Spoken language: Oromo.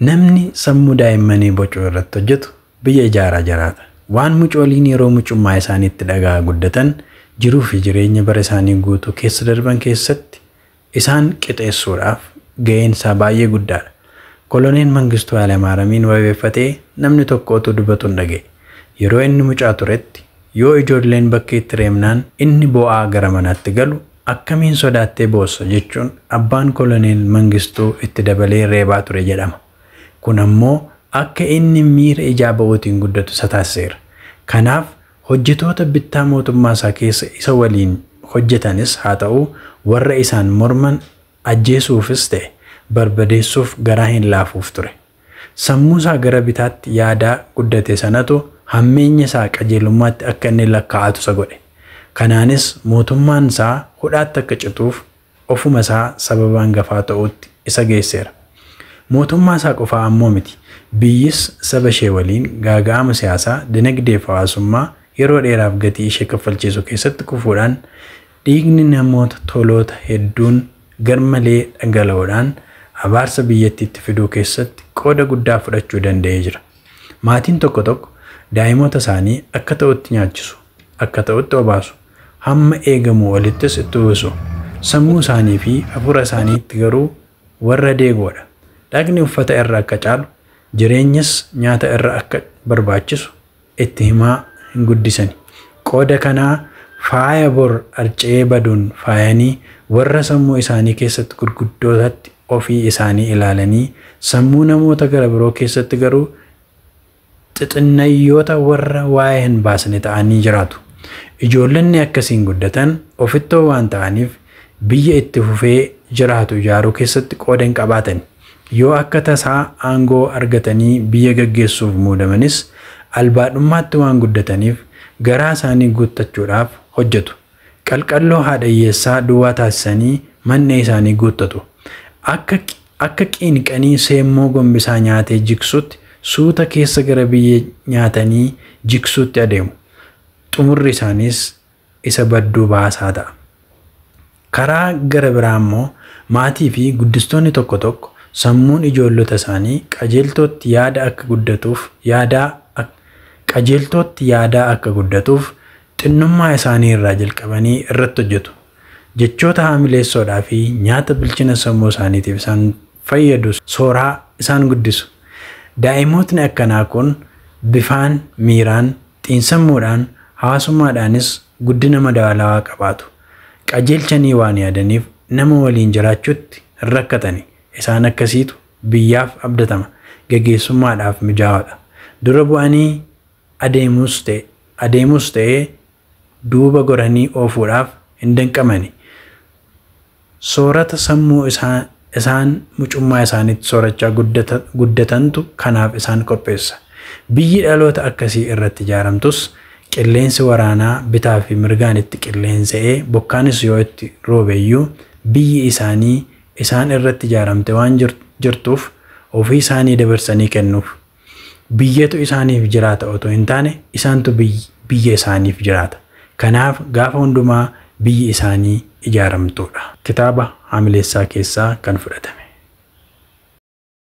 Namni sammuu daa'immanii bocuu irratti hojjetu biyya ijaaraa jiraata. Waan mucooliin yeroo mucummaa isaaniitti dhagaa guddatan jiruu fi jireenya bara isaanii guutuu keessa darban keessatti isaan qixeessuudhaaf ga'een isaa baay'ee guddaadha. Koloneel Mangistuu Hayilamaariyaamiin wabeeffatee namni tokko utuu dubbatu hin dhaga'e. Yeroo inni mucaa turetti yoo ijoolleen bakkeetti reebnaan inni boo'aa gara manaatti galu akkamiin sodaattee boossa jechuun abbaan koloneel Mangistuu itti dabalee reebaa ture jedhama. Kun ammoo akka inni miira ijaa ba'uutiin guddatu isa taasiseera. Kanaaf hojjetoota bittaa mootummaa isaa keessa isa waliin hojjetanis haa ta'u warra isaan morman ajjeesuufis ta'e barbadeessuuf garaa hin laafuuf ture. Sammuu isaa gara bitaatti yaadaa guddate sanatu hammeenya isaa qajeelummaatti akka inni lakkaa'atu isa godhe. Kanaanis mootummaan isaa hudhaatti akka cituuf ofuma isaa sababa hangafaa ta'utti isa geesseera. Mootummaa isaa qofaa ammoo miti. Biyyis saba ishee waliin gaaga'ama siyaasaa, dinagdee fi hawaasummaa yeroo dheeraaf gatii ishee kaffalchiisu keessatti kufuudhaan dhiigni namoota toloota hedduun garmalee dhangala'uudhaan abaarsa biyyattiitti fiduu keessatti qooda guddaa fudhachuu danda'ee jira. Maatiin tokko tokko daa'imoota isaanii akka ta'utti nyaachisu, akka ta'utti obaasu, hamma eegamuu olittis itti uwwisu. Sammuu isaanii fi hafuura isaaniitti garuu warra deegoodha. Dhagni uffata irra akka caalu, jireenyas nyaata irra akka barbaachisu itti himaa hin guddisani. Qooda kanaa faaya bor arcee baduun faayanii warra sammuu isaanii keessatti gurguddootatti ofii isaanii ilaalanii sammuu namoota gara biroo keessatti garuu xixinayyoota warra waa'ee hin baasne ta'anii jiraatu. Ijoollonni akkasiin guddatan ofittoo waan ta'aniif biyya itti fufee jiraatu ijaaruu keessatti qooda hin qabaatan. Yoo akka tasaa aangoo argatanii biyya gaggeessuuf muudamanis albaadhummaatti waan guddataniif garaa isaanii guuttachuudhaaf hojjetu. Qalqalloo haadha hiyyeessaa duwwaa taasisanii manne isaanii guuttatu. Akka qiinqanii seemmoo gombisaa nyaatee jigsutti suuta keessa gara biyya nyaatanii jigsuutti adeemu. Xumurri isaaniis isa badduu baasaa ta'a. Karaa gara biraa immoo maatii fi guddistoonni tokko tokko sammuun ijoollota isaanii qajeeltootti yaada akka guddatuuf qajeeltootti yaadaa akka guddatuuf xinnummaa isaanii irraa jalqabanii irratti hojjetu. Jechoota haamileessoodhaa fi nyaata bilchina sammuu isaaniitiif isaan fayyadu sooraa isaan guddisu. Daa'imootni akkanaa kun bifaan, miiraan, xiinsammuudhaan, hawaasummaadhaanis guddina madaalawaa qabaatu. Qajeelchanii waan yaadaniif nama waliin jiraachuutti hin rakkatani. Isaan akkasiitu biyyaaf abdatama. Gaggeessummaadhaaf mijaawaadha. Dura bu'anii adeemus ta'ee duuba goranii oofuudhaaf hin danqamani. Soorata sammuu isaan mucummaa isaaniitti soorachaa guddatantu kanaaf isaan qopheessa. Biyyi dhaloota akkasii irratti ijaaramtus qilleensi waraanaa bitaa fi mirgaan itti qilleensa'ee bokkaanis yoo itti roobeyyuu biyyi isaanii isaan irratti ijaaramte waan jirtuuf ofii isaanii dabarsanii kennuuf. Biyyatu isaaniif jiraata otoo hin taane isaantu biyya isaaniif jiraata. Kanaaf gaafa hundumaa biyyi isaanii ijaaramtuudha. Kitaaba Haamileessaa keessaa kan fudhatame.